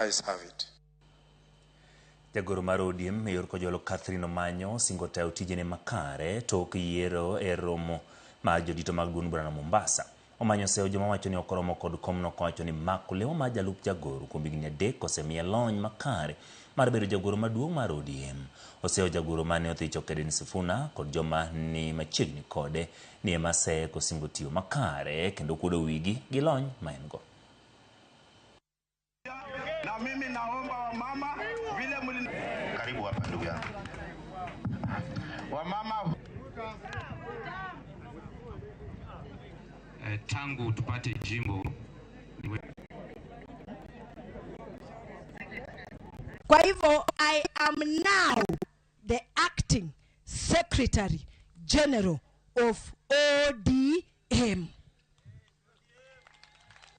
Ayes have it. Jagoro mar ODM e yor Kojolo Catherine Omanyo osingo tayo tijene makare tok yiero e romo mar jodito mag duond burano Mombasa. Omanyo oseyo joma wacho ni ok oromo kod komno kowacho ni mako lewa mar jalup jagoro kuom higni 3 osemiye lony makare mar bedo jagoro maduong' mar ODM. Oseyo jagoro mane othicho Edwin Sifuna kod joma ni machiegni kode ni ema seye kosingo tiyo makare kendo kuodo wigi gi lony ma en go. Na mimi naomba wamama vile mli... Karibu hapa ndugu yangu. Wamama Tangu tupate jimbo. Kwa hivyo I am now the acting secretary general of ODM.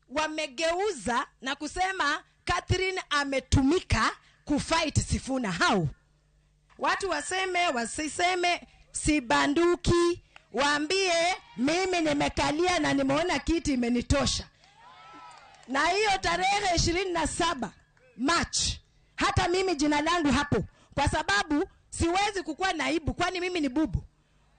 Wamegeuza na kusema Catherine ametumika kufight Sifuna. How? Watu waseme wasiseme, sibanduki, waambie mimi nimekalia na nimeona kiti imenitosha. Na hiyo tarehe 27 March, hata mimi jina langu hapo, kwa sababu siwezi kukua naibu, kwani mimi ni bubu.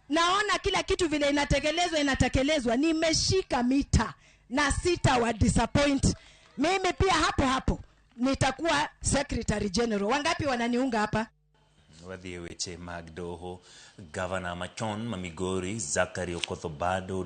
Naona kila kitu vile inatekelezwa inatekelezwa, nimeshika mita na sita wa disappoint. Mimi pia hapo hapo nitakuwa secretary general. Wangapi wananiunga hapa? Wadhi e weche mag doho. Gavana machon ma Migori Zachary Okoth Obado